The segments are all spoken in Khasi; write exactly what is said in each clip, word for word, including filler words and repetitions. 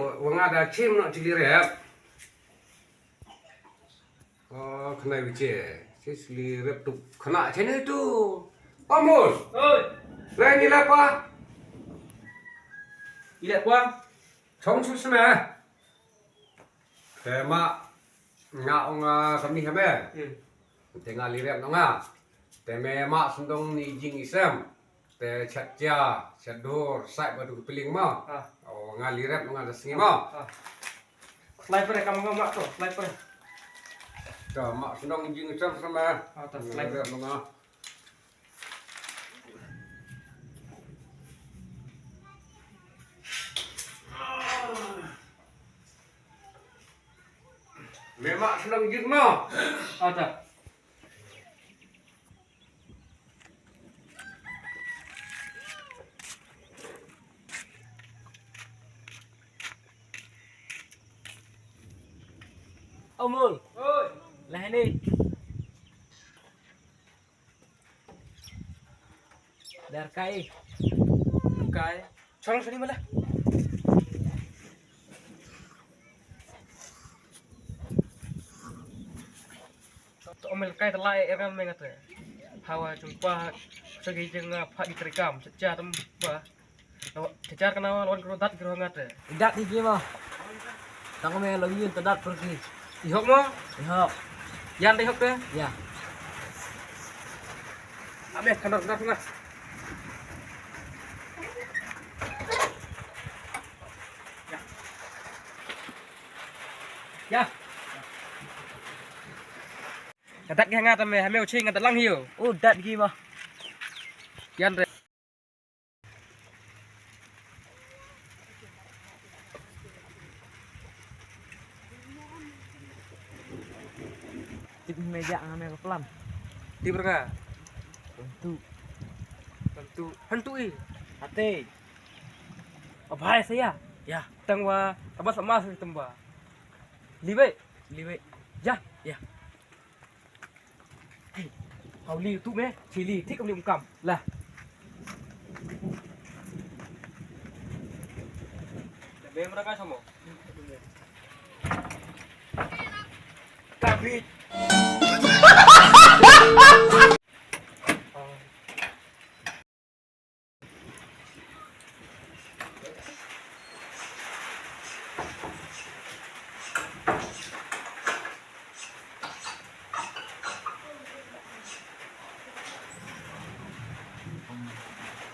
Wa nga da chim noh chili rep. Oh, khnai wiche. Chili rep tu khana chene tu. Pamul. Oi. Lai ni lapa. Ila kwa. Chong su sna. Te ma nga ong, ah, kami ha me. Hmm. Te nga lirem no nga. Te me ma sendong ni jing isem. Te chat ja, chat dur, sai ba du piling ma. Ah. Oh, nga lirem no nga da sngi ma. Ah. Sniper kam nga ma to, sniper. Te ma sendong ni jing isem sama. Ah, to sniper. Lirem no nga. Memang senang jin ma. Ada. Omul. Oi. Lah ni. Dar kai. Kai. Chong sini mala. To omel kai ta lai em em ngat. Hawa chung pa sagi jeng pa di trikam secha tem pa. Teacher ka nawa lawan kru dat kru ngat. Dat hi ki ma. Tang me lo yin ta dat pergi. Ihok mo? Ihok. Yan dei hok te? Ya. Abe kandar kandar kandar. Ya. Ya. Ka dat ki ngat me hame uchi ngat lang hiu. Oh, dat ki ma. Yan re. Tip meja nga me ka plan. Tip berka. Tentu. Tentu. Tentu i. Ate. Abhai saya. Ya. Tangwa tabas emas temba. Liwe. Liwe. Ya. Ya. Hei, hau li tu me, chili, thik li ungkam. Lah. Be mereka sama. Kabit.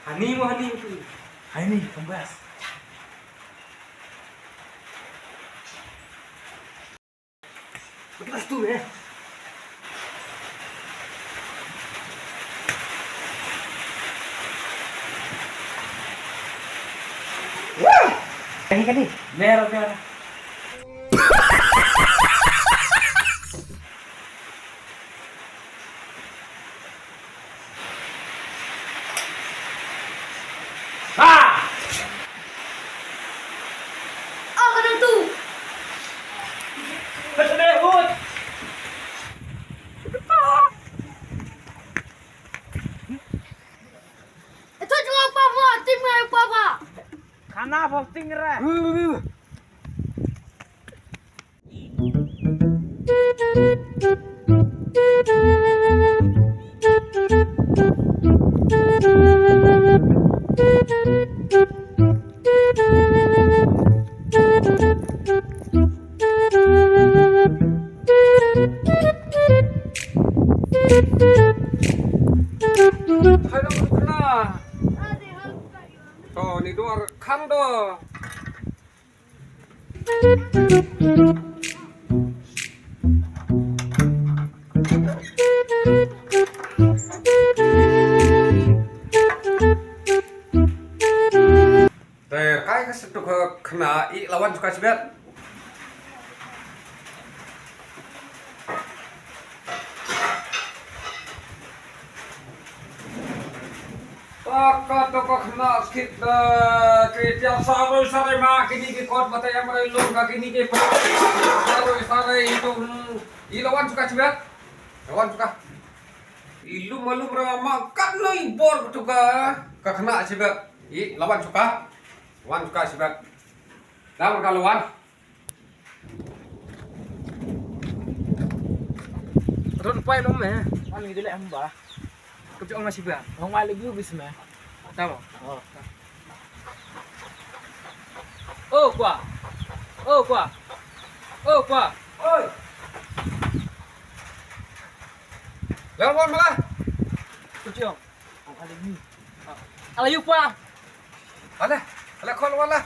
Hani mo hani tu. Hani, kembas. Betul tu eh. Wah! Kani kani. Mer mer. Ha! Oh, kena tu. Kena ut. Itu cuma papa, tim ngai papa. Kana posting re. Hello, Rukna. To, ni duar khang do. Te kai ka setuk ka khna i lawan chuka chibet. Paka to ka khna skit da ke tia saroi sarai ma kini ki kot mata yang marai lung ka kini ki pot. Saroi sarai itu, hmm, i lawan chuka chibet. Lawan chuka. I lum malum ra ma kat no i bor chuka ka khna chibet. I lawan chuka. Wan chuka chibet. Dam ka lawan. Ron pai nom me. An ngi dile hamba. Kepchong masih ba. Long mai lagi bis me. Tama. Oh. Oh kwa. Oh kwa. Oh kwa. Oi. Lawan malah. Kepchong. Ala yu pa. Ala, ala khol wala.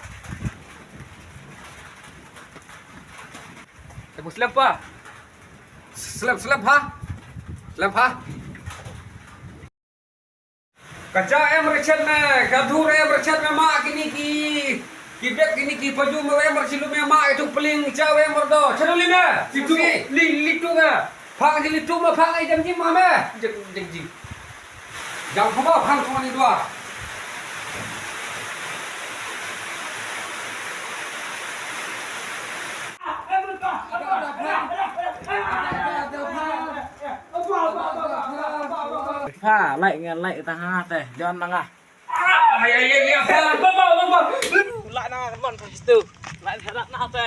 Te bu slem pa. Slem, slem ha. Slem ha. Ka cha em rechet me, ka dur em rechet me ma kini ki, ki bek kini ki paju me em rechet me ma itu peling cha em do. Chanu li me. Itu li, li tu nga. Phang ji litu ma phang ai jam ji ma me. Jam, jam ji. Jam ko ba phang ko ni dua. Ha, lai ngan lai ta ha te, jon nanga. Ai, ai, ai, ai, apa, apa, apa, apa? Lah na, mon pas tu. Lah na, lah na, apa?